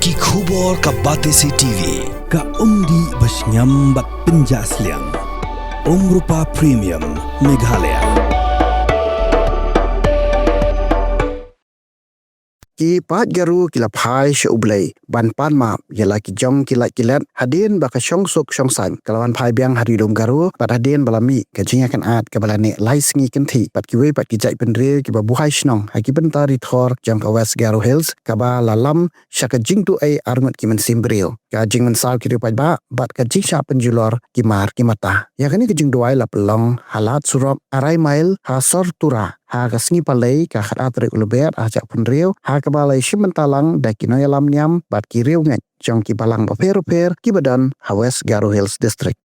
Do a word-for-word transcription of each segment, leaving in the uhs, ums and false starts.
Ki khubor ka Batesi T V, ka umdih ba shngiam bad pynjah sliang. Umrupa Premium, Meghalaya. Ki paid Garo ki la phai sha U Blei ban pan map ïa la ki jong ki lait ki let, hadien ba ka shongsuk shongsaiñ ka la wan phai biang ha Ri Lum Garo, bad hadien ba la mih ka jingïakynad kaba la neh lai sngi kynthih bad kiwei pat ki jaitbynriew kiba buhai shnong ha ki bynta ri thor jong ka West Garo Hills, kaba la lam sha ka jingduwai arngut ki mynsiem briew, ka jingmynsaw ki riew paidbah bad ka jingshah pynjulor ki mar ki mata. Ïa kane ka jingduwai la pynlong ha lad surok arai mail ha Sortura ha ka sngi Palei ka khatar tarik u Lber arhajar arphew hynriew, ha kaba la ïashim bynta lang da ki nongïalam niam bad ki riewngeit jong ki balang bapher bapher kiba don ha West Garo Hills District.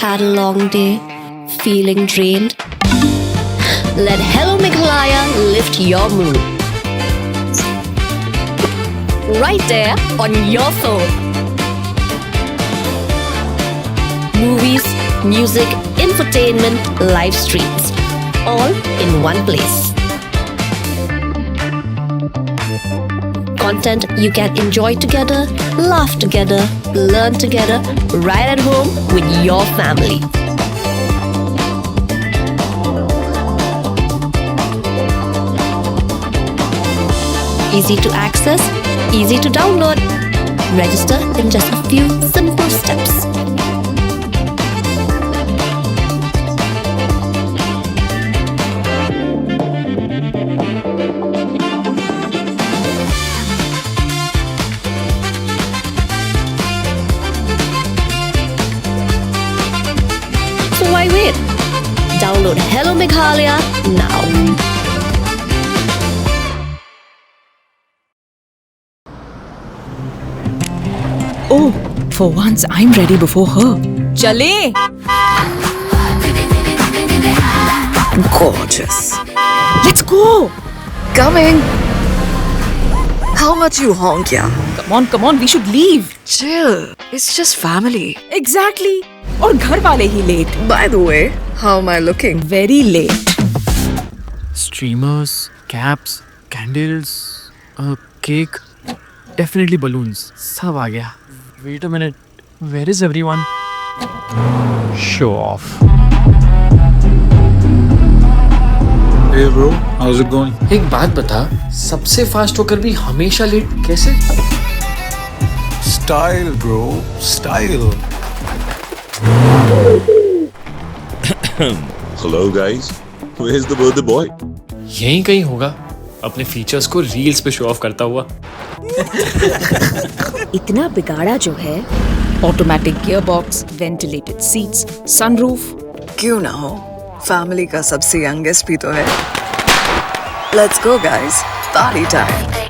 Had a long day? Feeling drained? Let Hello Meghalaya lift your mood. Right there on your phone. Movies, music, entertainment, live streams, all in one place. Content you can enjoy together, laugh together, learn together, right at home with your family. Easy to access, easy to download. Register in just a few simple steps. So why wait? Download Hello Meghalaya now. Oh, for once I'm ready before her. चले। Gorgeous. Let's go. Coming. How much you honk, yeah? Come on, come on, we should leave. Chill. It's just family. Exactly. और घर वाले ही late. By the way, how am I looking? Very late. Streamers, caps, candles, a cake, definitely balloons. सब आ गया. Wait a minute. Where is everyone? Show off. Hey bro, how's it going? एक बात बता, सबसे फास्ट होकर भी हमेशा लेट कैसे? Style bro, style. Hello guys, where's the birthday boy? यहीं कहीं होगा, अपने फीचर्स को रील्स पे शो ऑफ करता हुआ. इतना बिगाड़ा जो है. Automatic gearbox, ventilated seats, sunroof. क्यों ना हो, फैमिली का सबसे यंगेस्ट भी तो है. Let's go guys, party time.